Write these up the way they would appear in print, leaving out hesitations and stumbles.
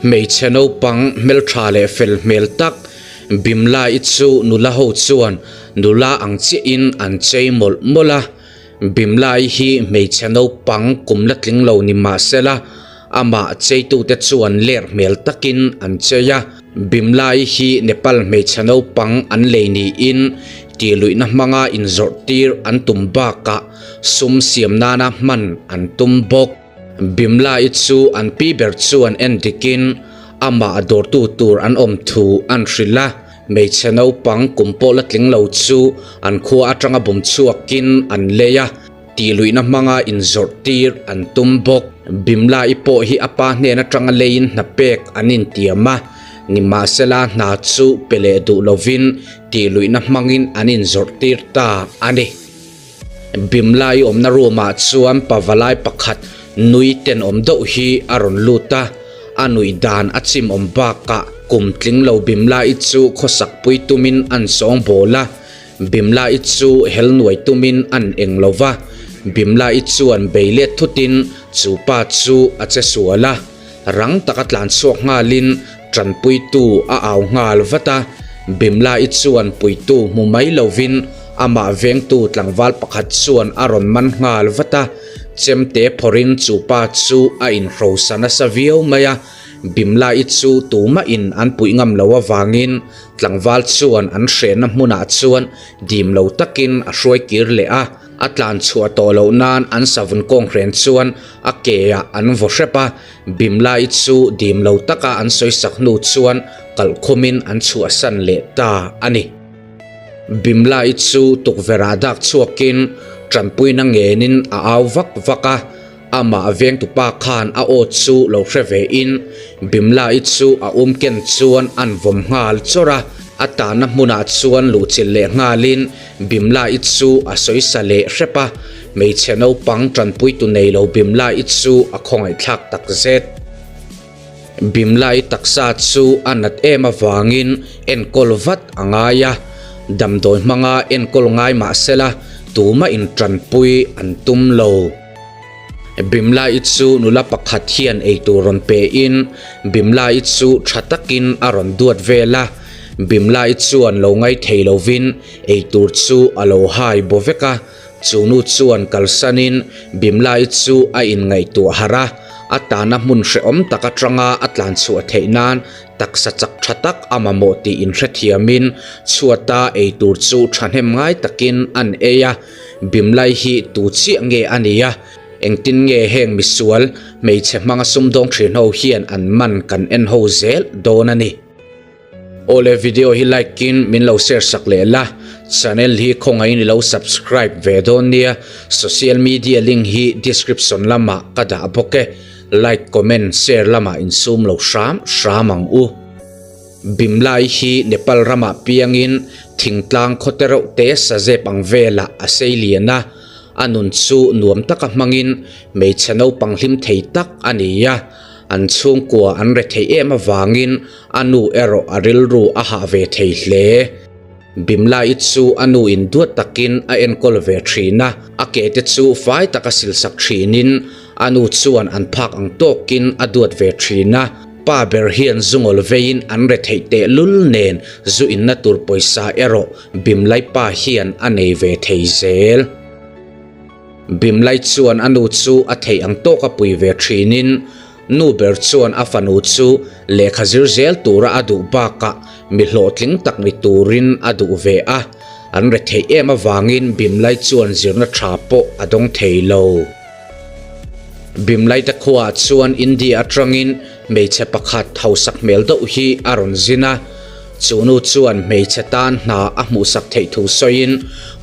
Hmeichhe naupang hmeltha leh fel hmel tak Bimla-i chu nula ho chuan nula ang chiahin an chei mawlh mawlh a. Bimla-i hi hmeichhe naupang kum la tling lo ni mah sela, amah cheitute chuan ler hmel takin an chei a. Bimla-i hi Nepal hmeichhe naupang an lei niin tihluihna hmanga inzawrh tir an tum bakah sum siam nana hman an tum bawk. Bimla-i chu an pi ber chuan en dikin amah a dawrtu tur an awm thu an hrilh a, hmeichhe naupang kum pawh la tling lo chu an khua atanga bum chhuakin an lei a, tihluihna hmanga inzawrh tir an tum bawk. Bimla-i pawh hi a pa hnen atanga leiin hna pek an intiam a, nimahsela hna chu pe leh duh lovin tihluihna hmangin an inzawrh tir ta a ni. Bimla i awmna room ah chuan pavalai pakhat nui tenawm deuh hi a rawn lut a, a nuih dan a chim awm bakah kum tling lo Bimla i chu khawsak pui tumin an sawng bawl a, Bimla i chu hel nuai tumin an eng lo va, Bimla i chuan bei let thutin chu pa chu a che sual a, rang taka tlan chhuak nghalin Tanpuitu a au nghal vat a, Bimla i chuan puitu hmu mai lovin amah vengtu tlangval pakhat chuan a rawn man nghal vat a, chemte phawrhin chu pa chu a inhrosa nasa viau mai a, Bimla i chu tumahin an puih ngam lo avangin tlangval chuan an hrehna hmunah chuan dim lo takin a hruai kir leh a. A tlan chhuah tawh loh nan an savun kawnghren chuan a ke ah an vaw hrep a, Bimla-i chu dim lo taka an sawi sak hnu chuan kalhkhumin an chhuahsan leh ta a ni. Bimla-i chu tukverh ah dak chhuakin tanpuina ngenin a au vak vak a, amah vengtupa khan a aw chu lo hre ve in Bimla-i chu a um ken chuan an vawm nghal chawrh a, a tahna hmunah chuan luhchilh leh nghalin Bimla-i chu a sawi sa leh hrep a, hmeichhe naupang tanpuitu nei lo Bimla-i chu a khawngaihthlak tak zet. Bimla-i taksa chu a nat em avangin enkawl vat a ngai a, damdawi hmanga enkawl ngai mah sela tumah in tanpui an tum lo. Bimla-i chu nula pakhat hian eitur rawn pe in Bimla-i chu tha takin a rawn duat vel a, Bimla-i chuan lo ngai thei lovin eitur chu a lo hai baw vek a, chu nu chuan kalsanin Bimla-i chu a inngaihtuah harh a, a tana hmun hrehawm tak atanga a tlan chhuah theih nan taksa chak tha tak a mamawh tih inhrethiamin chhuata eitur chu thahnem ngai takin an ei a, Bimlai hi tu chiah nge a nia? Engtin nge heng misual hmeichhe hmanga sumdawng thin ho hian an man kan en ho zel dawn a ni. Awle video hi like in min lo share sak leh la, channel hi khawngaihin i lo subscribe ve dawn nia, social media link hi description lamah ka dah bawk e, like comment share lamah insum lo hram hram ang u. Bimlai hi Nepal ramah piangin thingtlang khaw te reuh te sazep ang velah a sei lian a, a nun chu nuam taka hmangin hmeichhe naupang hlim thei tak a ni a, an chhungkua an re thei em avangin a nu erawh a rilru a hah ve thei hle. Bimlai chu a nu in duat takin a enkawl ve thin a, a ke te chu fai taka silsak thinin a nu chuan an phak ang tawkin a duat ve thin a. Pa ber hian zu ngawl veiin an re theih teh lul nen zu inna tur pawisa erawh Bimlai pa hian a nei ve thei zel. Bimlai chuan a nu chu a theih ang tawka pui ve thinin nu ber chuan a fanu chu lehkha zir zel tura a duh bakah mi hlawhtling tak ni turin a duh ve a, an re theih em avangin Bimlai chuan zirna tha pawh a dawng thei lo. Bimlaite khuaah chuan India atangin hmeichhe pakhat hausak hmel deuh hi a rawn zin a, chu nu chuan hmeichhe tan hna a hmuhsak theih thu sawiin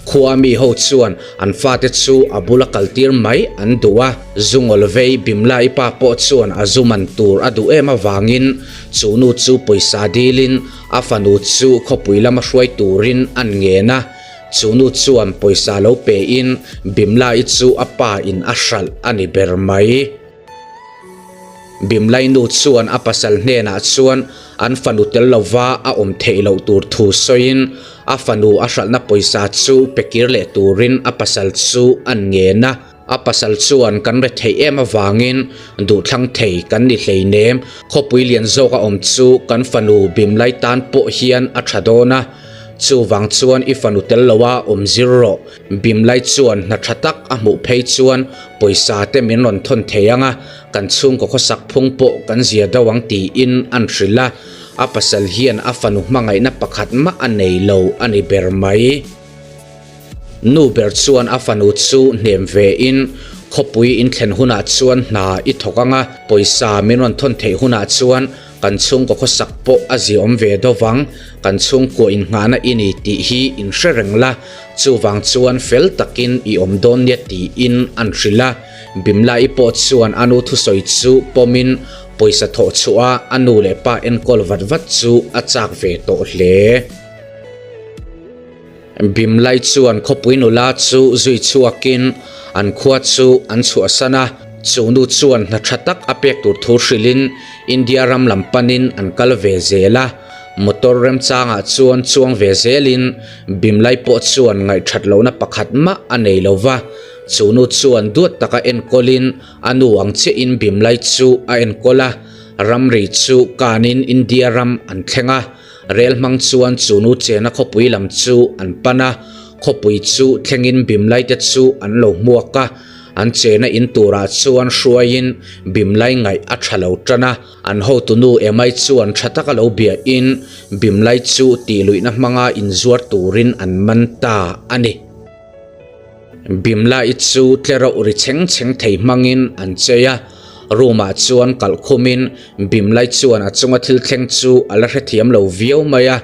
khua mi ho chuan an fate chu a bula kaltir mai an duh a. Zungawl vei Bimlai pa pawh chuan a zu man tur a duh em avangin chu nu chu pawisa dilin a fanu chu khawpui lama hruai turin an ngen a. Chu nu chuan pawisa lo pe in Bimlai chu a pa in a hralh a ni ber mai. Bimlai nu chuan a pasal hnenah chuan an fanu tel lova a awm theih loh tur thu sawiin a fanu a hralhna pawisa chu pe kir leh turin a pasal chu an ngen a. A pasal chuan kan retheih em avangin duhthlang thei kan ni hleinem. Khawpui lian zawk a awm chu kan fanu Bimlai tan pawh hian a tha dawn a, chuvang chuan i fanu tel loa awm zir rawh. Bimlai chuan hna tha tak a hmuh phei chuan pawisa te min rawn thawn thei ang a, kan chhungkaw khawsak phung pawh kan zia deuh ang tiin an hrilh a. A pasal hian a fanu hmangaihna pakhat mah a nei lo a ni ber mai. Nu ber chuan a fanu chu hnem ve in, Khawpui in thlen hunah chuan hna i thawk ang a, pawisa min rawn thawn theih hunah chuan kan chhungkaw khawsak pawh a ziaawm ve deuh vang, kan chhungkua innghahna i ni tih hi in hre reng la, chuvang chuan fel takin i awm dawn nia tiin an hrilh a. Bimla-i pawh chuan a nu thusawi chu pawmin pawisa thawh chhuah a a nu leh pa enkawl vat vat chu a chak ve tawh hle. Bimlai chuan khawpui nula chu zui chhuakin an khua chu an chhuahsan a, chu nu chuan hna tha tak a pek tur thu hrilhin India ram lam panin an kal ve zel a, motor remchangah chuan chuang ve zelin Bimlai pawh chuan ngaihthat lohna pakhat mah a nei lo va, chu nu chuan duat taka enkawlin a nu ang chiahin Bimlai chu a enkawl a, ramri chu kanin India ram an thleng a. Rel hmang chuan chu nu chena khawpui lam chu an pan a, khawpui chu thlengin Bimlai te chu an lo hmuak a, an chena in turah chuan hruaiin Bimlai ngaih a tha lo tan a, an hotu nu Emai chuan tha taka lo biahin Bimlai chu tihluihna hmanga inzuar turin an man ta a ni. Bimla-i chu tlereuh ri chheng chheng thei hmangin an chei a, room-ah chuan kalh khumin Bimlai chuan a chunga thil thleng chu a la hrethiam lo viau mai a,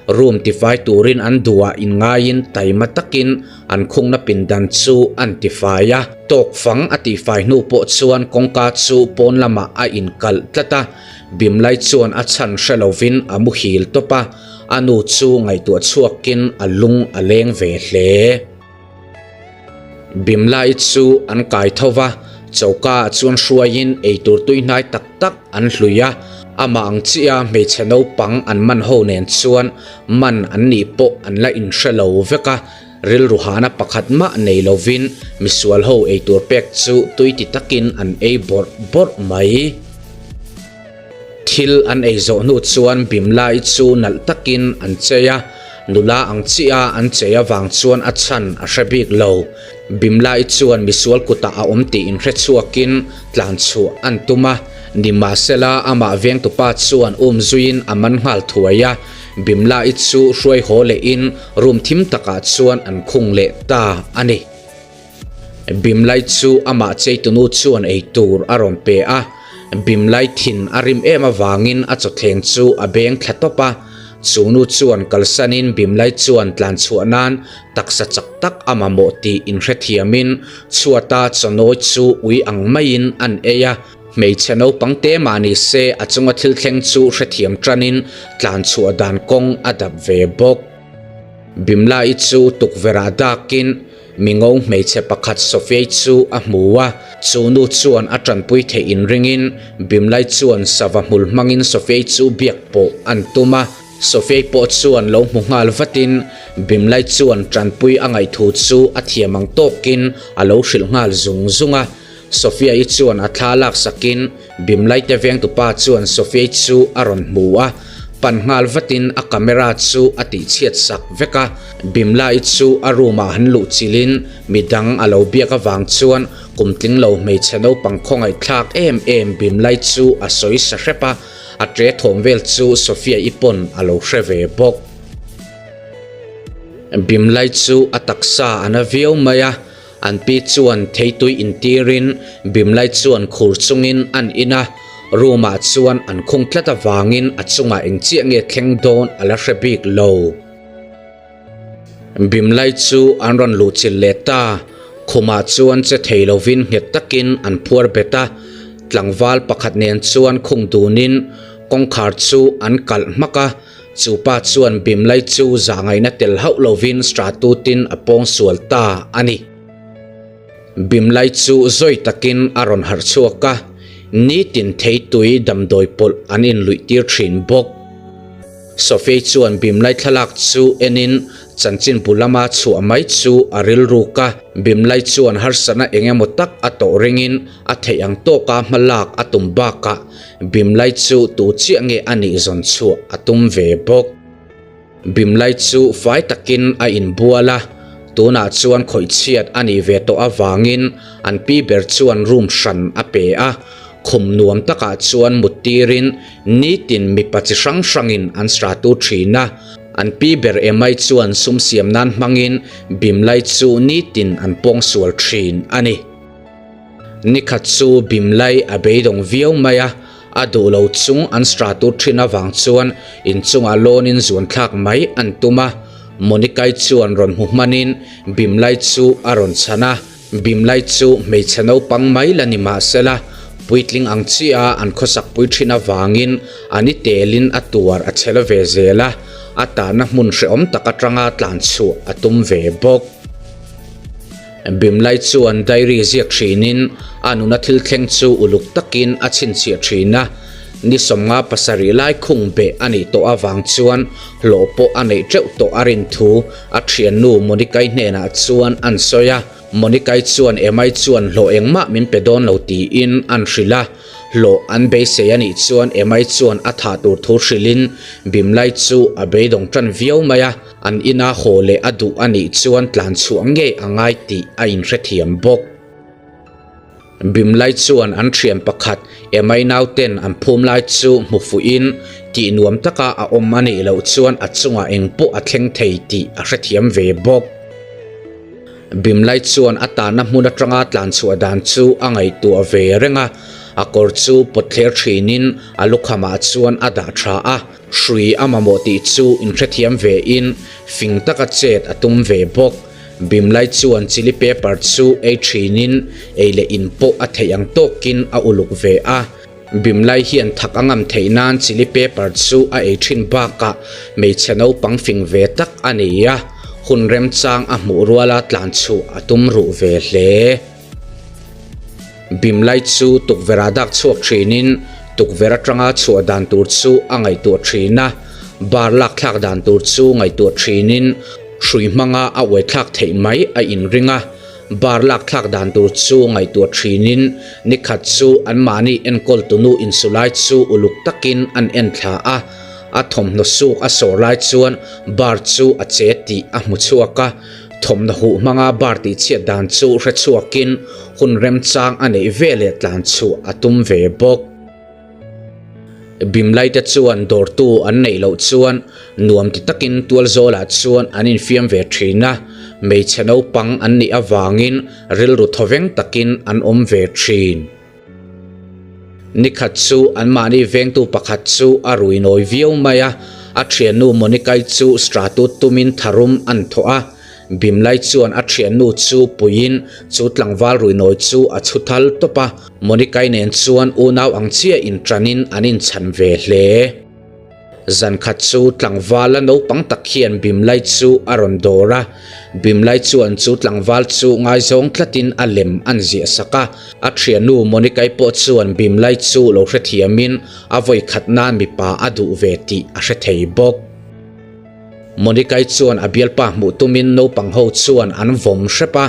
room tifai turin an duhah inngaiin taima takin an khungna pindan chu an tifai a. Tawk fang a tihfai hnu pawh chuan kawngka chu pawn lamah a inkalh tlat a, Bimlai chuan a chhan hre lovin a muhil tawp a. A nu chu ngaihtuah chhuakin a lung a leng ve hle. Bimla-i chu an kai tho va, choka ah chuan hruaiin eitur tui hnai tak tak an hlui a, amah ang chiah hmeichhe naupang an man ho nen chuan man an nih pawh an la inhre lo vek a, rilru hahna pakhat mah nei lovin misual ho eitur pek chu tui ti takin an ei bawrh bawrh mai. Thil an ei zawh hnu chuan Bimla-i chu nalh takin an chei a, nula ang chiah a an chei avang chuan a chhan a hre bik lo. Bimla-i chuan misual kutah a awm tih inhre chhuakin tlan chhuah an tum a, nimahsela amah vengtupa chuan um zuiin a man nghal thuai a, Bimla-i chu hruai haw lehin room thim takah chuan an khung leh ta a ni. Bimlai chu amah cheitunu chuan ei tur a rawn pe a, Bimlai thin a rim em avangin a chawthleng chu a beng thla tawp a, chu nu chuan kalsanin Bimlai chuan tlan chhuah nan taksa chak tak a mamawh tih inhrethiamin chhuata chawnawi chu ui ang maiin an ei a, hmeichhe naupang te mah ni se a chunga thil thleng chu hrethiam tanin tlan chhuah dan kawng a dap ve bawk. Bimlai chu tukverh ah dakin Mingo hmeichhe pakhat Sofiai chu a hmu a, chu nu chuan a tanpui theih inringin Bimlai chuan sava hmul hmangin Sofiai chu biak pawh an tum a. Sofiai pawh chuan lo hmu nghal vatin Bimlai chuan tanpui a ngaihthu chu a thiam ang tawkin a lo hrilh nghal zung zung a. Sofiai chuan a thla laksakin Bimlai te vengtupa chuan Sofiai chu a rawn hmu a, pan nghal vatin a camera chu a tihchhiat sak vek a. Bimlai chu a room ah han luh chilhin midang a lo biak avang chuan kum tling lo hmeichhe naupang khawngaihthlak em em Bimlai chu a sawi sa hrep a, a ṭe thawm vel chu Sofiai pawn a lo hre ve bawk. Bimlai chu a taksa a na viau mai a. An pi chuan theitui intirin Bimlai chuan khur chungin an in a, room ah chuan an khung tlat avangin a chungah eng chiah nge thleng dawn a la hre bik lo. Bimlai chu an rawn luhchilh leh ta, khumah chuan che thei lovin nghet takin an phuar bet a, tlangval pakhat nen chuan khung dunin kawngkhar chu an kalh hmak a, Chu pa chuan Bimlai chu zahngaihna tel hauh lovin Stratutin a pawng sual ta a ni. Bimlai chu zawi takin a rawn harh chhuak a, nitin theitui damdawi pawlh an inluih tir thin bawk. Sophie chuan Bimlai thlalak chu enin chanchinbu lama chhuah mai chu a rilruk a. Bimlai chuan harsatna eng emaw tak a tawh ringin a theih ang tawka hma lak a tum bakah Bimlai chu tu chiah nge a nih zawn chhuah a tum ve bawk. Bimlai chu fai takin a inbual a, tunah chuan khawih chhiat a nih ve tawh avangin an pi ber chuan room hran a pe a, khum nuam takah chuan mut tirin nitin mipa chi hrang hrangin an sratu thin a, an pi ber Emai chuan sum siam nan hmangin Bimlai chu nitin an pawngsual thin a ni. Nikhat chu Bimlai a beidawng viau mai a, a duh lo chung an sratu thin avang chuan inchungah lawnin zuan thlak mai an tum a. Monikai chuan rawn hmu hmanin Bimlai chu a rawn chhan a, Bimlai chu hmeichhe naupang mai la ni mahsela puitling ang chiah an khawsak pui thin avangin a ni telin a tuar a chhel ve zel a, a tahna hmun hrehawm tak atanga tlan chhuah a tum ve bawk. Bimlai chuan diary ziak thinin a nuna thil thleng chu uluk takin a chhinchhiah thin a, ni 57 lai khung beh a nih tawh avang chuan hlawh pawh a neih teuh tawh a rin thu a thiannu Monica-i hnenah chuan an sawi a. Monica-i chuan Emma-i chuan hlawh engmah min pe dawn lo tiin an hrilh a, hlawh an beisei a nih chuan Emma-i chuan a thah tur thu hrilhin Bimlai chu a beidawng tan viau mai a. An ina haw leh a duh a nih chuan tlan chhuah ngei a ngai tih a inhrethiam bawk. Bimlai chuan an thian pakhat Emai nauten an phum lai chu hmu fuhin tih nuam taka a awm a nih loh chuan a chungah eng pawh a thleng thei tih a hrethiam ve bawk. Bimlai chuan a tahna hmun atanga tlan chhuah dan chu a ngaihtuah ve reng a, a kawr chu pawt thler thinin a lukhamah chuan a dah tha a. Hrui a mamawh tih chu inhrethiam ve in fing taka chet a tum ve bawk. Bimlai chuan chili pepper chu ei thin in ei leh in pawh a theih ang tawkin a uluk ve a. Bimlai hian thak a ngam theih nan chili pepper chu a ei thin bakah hmeichhe naupang fing ve tak a ni a, hun remchang a hmuh ruala tlan chhuah a tum ruh ve hle. Bimlai chu tukverh ah dak chhuak thinin tukverh atanga chhuah dan tur chu a ngaihtuah thin a, bar lak thlak dan tur chu ngaihtuah thinin hrui hmanga a uai thlak theih mai a inring a, bar lak thlak dan tur chu ngaihtuah thinin nikhat chu anmahni enkawl tunu insulai chu uluk takin an en thla a, a thawmhnaw suk a sawr lai chuan bar chu a che tih a hmu chhuak a. Thawmhnaw huh hmanga bar tihchhiat dan chu hre chhuakin hun remchang a neih ve leh tlan chhuah a tum ve bawk. Bimlaite chuan dawrtu an neih loh chuan nuam ti takin tualzawlah chuan an infiam ve thin a, hmeichhe naupang an nih avangin rilru thawveng takin an awm ve thin. Nikhat chu anmahni vengtu pakhat chu a rui nawi viau mai a, a thiannu Monica-i chu stratut tumin tharum an thawh a. Bimlai chuan a thiannu chu puiin chu tlangval rui nawi chu a chhu thal tawp a, Monica-i nen chuan unau ang chiah inṭanin an inchhan ve hle. Zan khat chu tlangval a naupang tak hian Bimlai chu a rawn dawr a, Bimlai chuan chu tlangval chu ngaizawng tlatin a lem an ziah sak a, a thiannu Monica-i pawh chuan Bimlai chu lo hrethiamin a vawi khat nan mipa a duh ve tih a hre thei bawk. Monica-i chuan a bialpa hmuh tumin naupang ho chuan an vawm hrep a,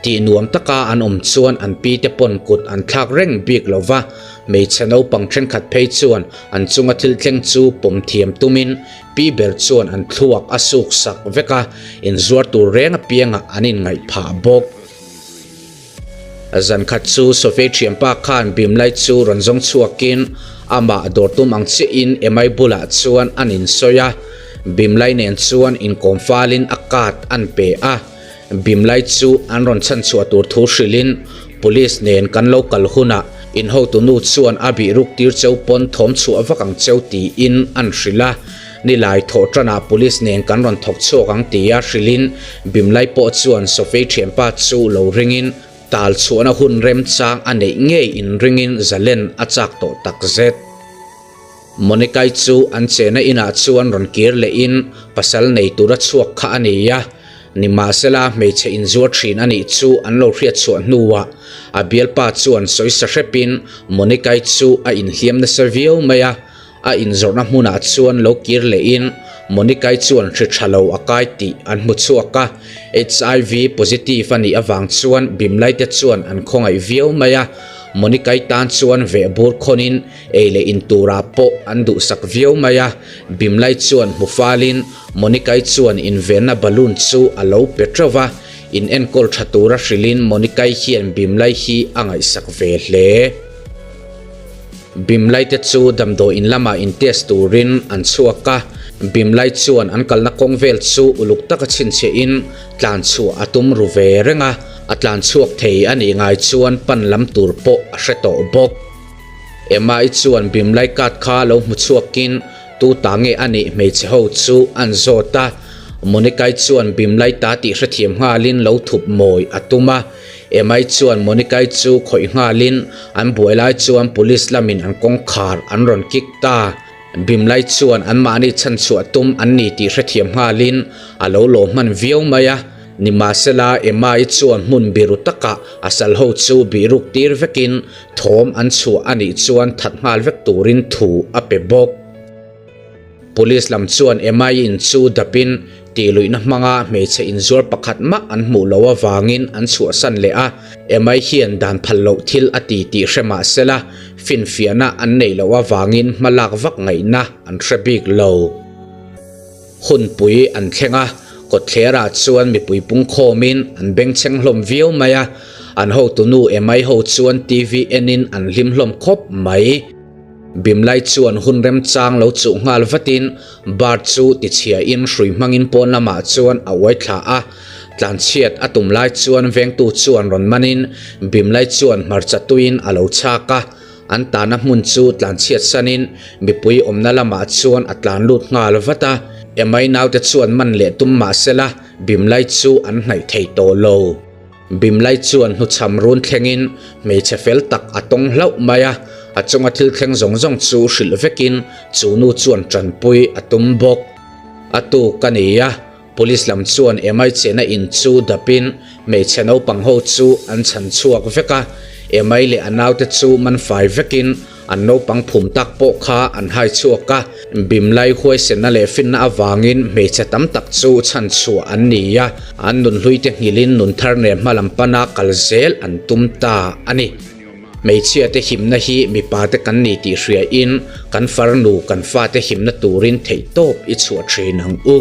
tih nuam taka an awm chuan an pi te pawn kut an thlak reng bik lo va, hmeichhe naupang thenkhat phei chuan an chunga thil thleng chu pawm thiam tumin pi ber chuan an thluak a suk sak vek a, inzuar tur reng apiangah an inngaih phah bawk. Zan khat chu Sophie thianpa khan Bimlai chu rawn zawng chhuakin amah dawr tum ang chiahin Emai bulah chuan an insawi a, Bimlai nen chuan inkawm falin a card an pe a, Bimlai chu an rawn chhan chhuah tur thu hrilhin Police nen kan lo kal hunah in hotunu chuan a bih ruk tir cheu pawn thawm chhuah vak ang cheu tiin an hrilh a. Nilai thawh tanah police nen kan rawn thawk chhuak ang tia hrilhin Bimlai pawh chuan Sophie thianpa chu lo ringin tal chhuahna hun remchang a neih ngei inringin zalen a chak tawh takzet. Monica-i chu an chena inah chuan rawn kir lehin pasal nei tura chhuak kha a ni a, nimahsela hmeichhe inzuar thin a nih chu an lo hriat chhuah hnuah a bialpa chuan sawisa hrepin Monica-i chu a inhliam nasa viau mai a. A inzawrhna hmunah chuan lo kir lehin Monica-i chuan hri tha lo a kai tih an hmu chhuak a. HIV positive a nih avang chuan Bimlai-te chuan an khawngaih viau mai a. Monica-i tan chuan vehbur khawnin ei leh in turah pawh an duhsak viau mai a. Bimlai chuan hmu falin Monica-i chuan invenna balloon chu a lo pe teuh va. In enkawl tha tura hrilhin Monica-i hian Bimlai hi a ngaihsak ve hle. Bimlai te chu damdawi in lamah in test turin an chhuak a, Bimlai chuan an kalna kawng vel chu uluk taka chhinchhiah in tlan chhuah a tum ru ve reng a, a tlan chhuak thei a nih ngai chuan pan lam tur pawh a hre tawh bawk. Emma-i chuan Bimlai card kha lo hmu chhuakin tu ta nge a nih hmeichhe ho chu an zawt a, Monica-i chuan Bimlai ta tih hrethiam nghalin lo thup mawi a tum a. Emai chuan Monica-i chu khawih nghalin an buai lai chuan police lamin an kawngkhar an rawn kick ta. Bimlai chuan anmahni chhanchhuah tum an ni tih hrethiam nghalin a lo lawm hman viau mai a. Nimahsela Emma-i chuan hmun biru takah a sal ho chu bihruk tir vekin thawm an chhuah a nih chuan that nghal vek turin thu a pe bawk. Police lam chuan Emma-i in chu dapin tihluihna hmanga hmeichhe inzuar pakhat mah an hmuh loh avangin an chhuahsan leh a. Emma-i hian dan phal loh thil a ti tih hre mah sela, finfiahna an neih loh avangin hma lak vak ngaihna an hre bik lo. Hunpui an thleng a, kawtthlerah chuan mipui pungkhawmin an bengchheng hlawm viau mai a. An hotunu Emma-i ho chuan TV enin an hlim hlawm khawp mai. Bimlai chuan hun remchang lo chuh nghal vatin Bart chu tichhiain hrui hmangin pawn lamah chuan a uai thla a. Tlanchhiat a tum lai chuan vengtu chuan rawn manin Bimlai chuan hmarcha tuiin a lo chhak a. An tahna hmun chu tlanchhiat sanin mipui awmna lamah chuan a tlan lut nghal vat a. Emai naute chuan man leh tum mah sela Bimlai chu an hnaih thei tawh lo. Bimlai chuan hnuchham run thlengin hmeichhe fel tak a tawng hlauh mai a, a chunga thil thleng zawng zawng chu hrilh vekin chu nu chuan tanpui a tum bawk. A tuk a ni a, Police lam chuan Emai chena in chu dapin hmeichhe naupang ho chu an chhan chhuak vek a, Emai leh a naute chu man fai vekin An naupang phum tak pawh kha an hai chhuak a, Bimlai huaisenna leh finna avangin hmeichhe tam tak chu chhanchhuah an ni a, an nunhluite nghilhin nun thar nen hmalam pana kal zel an tum ta a ni. Hmeichhiate himna hi mipate kan ni tih hriain kan farnu kan fate himna turin theihtawp i chhuah thin ang u.